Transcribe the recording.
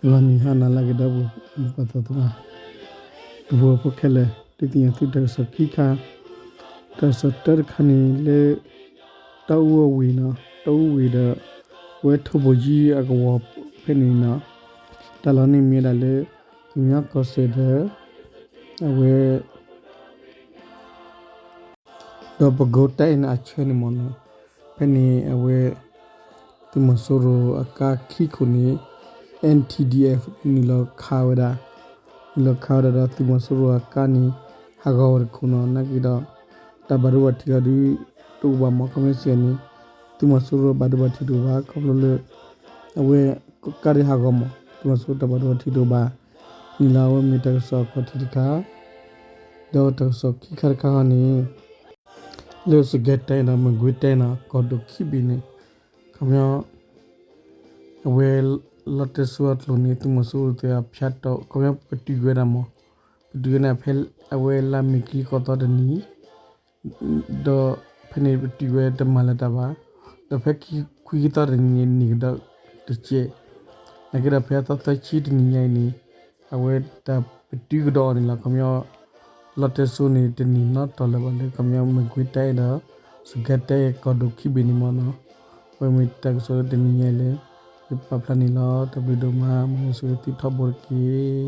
ဂီၤနံၤဟါနၤလၢအဂ့ၤ ဒီပုၢ်ဝဲၢ်ပှၤသးသမါ, ဒီပုၢ်ဝဲၢ်ဖိခဲလၢာ်, ဒုးသ့ၣ်ညါသုတၢ်ကစီၣ်ခံခါ, တၢ်ကစီၣ်တၢတခါန့ၣ်လၢ တၢ်အူအီၣ်ဝံၤနီၤ, တၢ်အူဝံၤဒီး အဝဲထိၣ်ဘိၣ်ယံအကဝီၤဖဲန့ၣ်နီၤ, တၢ်လီၢ်န့ၣ်မ့ၢ်ဝဲဒၣ်လၢ ကညီကီၢ်စဲၣ်ဒီး အဝဲ ဒီးပကိးတၢ်အဲၣ်န့ၣ်အဆၢန့ၣ်မ့ၢ်နီၤ, ဖဲန့ၣ်အဝဲ သုးမီၤစိရိၤအကါခံခိၣ်န့ၣ် N T D F နုာ်လီၤခးဝဲဒၣ်, နုာ်လီၤခးဝဲဒၣ်ဒီးသုးမီၤစိရိၤအကါန့ၣ် ဟးဂီၤဝဲတခိၣ်နီၤ, နာ်က့ဒီး တၢ်ဘၣ်ဒိဘၣ်ထံးလီၤဒုး တအိၣ်ဘၣ်မး ခီပညီစံးန့ၣ် သုးမီၤစိရိၤဘၣ်ဒိဘၣ်ထံးတအိၣ်ဘၣ် ခီဖျိလၢ အဝဲ ကါဒုးဟးဂီၤမး သုးမီၤစိရိၤတၢ်ဘၣ်ဒိဘၣ်ထံးတအိၣ်ဘၣ်, န့ၣ်လီၤအဝဲမ့ၢ်တၢ်ကစီၣ်အခီၣ်ထံးတခါ ဒီးတၢ်ကစီၣ်ခံခါတခါဟီန့ၣ် လၢစကဲတဲဒီးမကွ့တဲနီၤ ကီၢ်ဒိၣ်ခံဘ့ၣ်န့ၣ် ခီပညီ အဝဲ လီတဲစိအကျိၤန့ၣ် သုးမီၤစိရိၤသ့ၣ်အဖၠါတီၣ် ခီပညီပတုာ်ဝဲဒၣ်မး, ပတုာ်ဝဲန့ၣ်ဖဲအဝဲလါမ့ၤခံဃိးသီတနံၤ ဒီးဖဲန့ၣ်ပတုာ်ဝဲတမၤလၢၤတၢ်ဘၣ်, ဒီးဖဲခွံကသီတနံၤန့ၣ် န့ၢ်ကဒီးတကဲး, နာ်က့ဒီးဖဲအသီသၢဆံတနံၤညါအံၤန့ၣ် အဝဲတၢ်ပတုာ်ကဒီးအီၤန့ၣ်လီၤ ခီပညီ လီတဲစိန့ၣ် တန့ၢ်နီတီၤလၢၤဘၣ်လၢ ခီပညီမကွ့တဲဒီး စကဲတဲကီၢ်ဒိၣ်ခံဘ့ၣ်န့ၣ်မ့ၢ်နီၤ, အဝဲမ့ၢ်တၢ်ကစီၣ်လၢတနံၤညါအံၤလၢ ယပာ်ဖျါန့ၣ်လီၤ တၢ်ဘျုးဒိၣ်မး မ်ယွၤဆိၣ်ဂ့ၤသုထီဘိတက့ၢ်.